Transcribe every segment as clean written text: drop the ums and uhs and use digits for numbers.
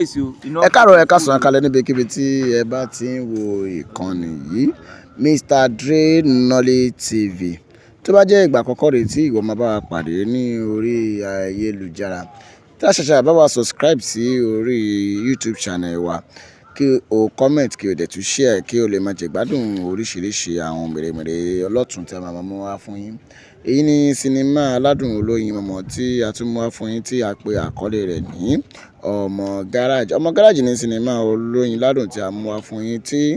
Ẹ káàárọ̀, ẹ káàsán kalẹ̀ níbikíbi tí ẹ bá ti ń wo ìkànnì yìí, Mr Dre Nolly TV. Tó bá jẹ́ ìgbà àkọ́kọ́ rèé tí ìwọ máa bá wa pàdé ní orí ayélujára, tí a ṣẹ̀ṣẹ̀ bá wa subscribe sí orí YouTube channel wa, kí o comment, kí o dẹ̀ tún share, kí o lè máa jẹ̀gbádùn oríṣiríṣi àwọn mèremère ọlọ́tun tí a máa mú wá fún yín. Èyí ni sinimá aládùn olóyin mọ̀mọ́ tí a tún mú wá fún yín, tí a pe àkọlé rẹ̀ ní Ọmọ Garage. Ọmọ Garage ní sinimá olóyin ládùn tí a mú wá fún yín, tí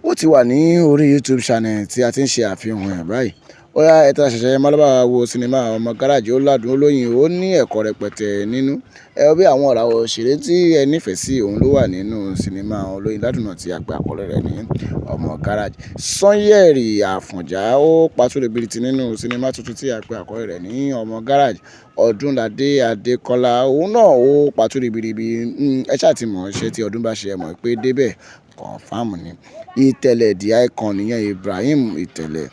ó ti wà ní orí YouTube channel tí a ti ń ṣe àfihàn ẹ̀ báyìí. Ó yá, ẹ tara ṣẹ̀ṣẹ̀ máa lọ bá wa wo sinimá Ọmọ Garage. Ó ládùn, olóyin, ó ní ẹ̀kọ́ rẹpẹtẹ nínú. Ẹ bí àwọn ìràwọ̀ òṣèré tí ẹ nífẹ̀ẹ́ sí, òun ló wà nínú sinimá olóyin ládùn náà tí a pe àkọlé rẹ̀ ní Ọmọ Garage. Sanyẹ̀rì Àfọ̀njá, ó patú ribiribi nínú sinimá tuntun tí a pe àkọlé rẹ̀ ní Ọmọ Garage. Ọdúnládé Adékọ́lá, òun náà ó patú ribiribi. Ẹ ṣáà ti mọ̀, iṣẹ́ tí ọdún bá ṣe, ẹ mọ̀ pé débẹ̀ confirm ni. Ìtẹ̀lẹ̀ the Icon nìyẹn, Ibrahim Ìtẹ̀lẹ̀,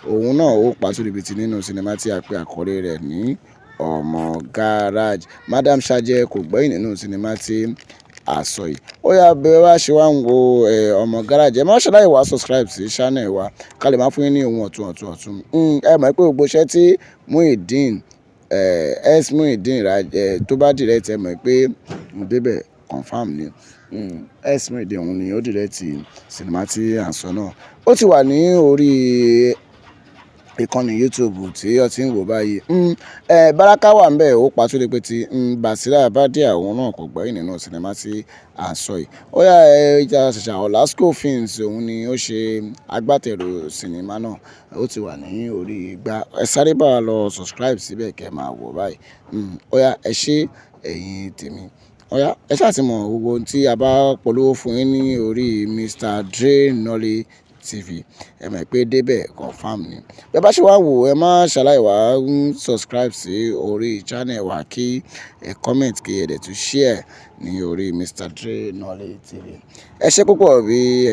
òun náà ó patú ribiribi nínú sinimá tí a pe àkọlé rẹ̀ ní Ọmọ Garage. Madam Sajẹ kò gbẹ́yìn nínú sinimá tí a sọ yìí. Ó yá, bí ẹ bá ṣe wá ń wo Ọmọ Garage, ẹ má ṣaláì wá subscribe sí channel wa, ká lè máa fún yín ní ohun ọ̀tun ọ̀tun ọ̀tun. Ẹ mọ̀ pé gbogbo iṣẹ́ tí Muyideen S Muyideen tó bá direct, ẹ mọ̀ pé débẹ̀ confirm ni. S Muyideen, òun ni ó direct sinimá tí à ń sọ náà. Ó ti wà ní orí ìkànnì YouTube tí ó ti ń wò báyìí. Baraka wà níbẹ̀, ó patú rẹpẹtẹ. Basira Badia, òun náà kò gbẹ́yìn nínú sinimá tí à ń sọ yìí. Ó yá, ẹ tara ṣàṣà, Olasco Films, òun ni ó ṣe agbátẹrù sinimá náà. Ó ti wà ní orí igbá. Ẹ sáré bá wa lọ subscribe síbẹ̀ kí ẹ máa wò báyìí. Ó yá, ẹ ṣé ẹ̀yin tèmi. Ó yá, ẹ ṣáà ti mọ̀ gbogbo ohun tí a bá polówó fún yín ní orí Mr Dre Nolly TV, ẹ mọ̀ pé débẹ̀ confirm ni. Bí ẹ bá ṣe wá wò, ẹ má ṣaláì wá subscribe sí orí channel wa, kí ẹ comment, kí ẹ dẹ̀ tún share ní orí Mr Dre Nolly TV. Ẹ ṣé púpọ̀ bí ẹ.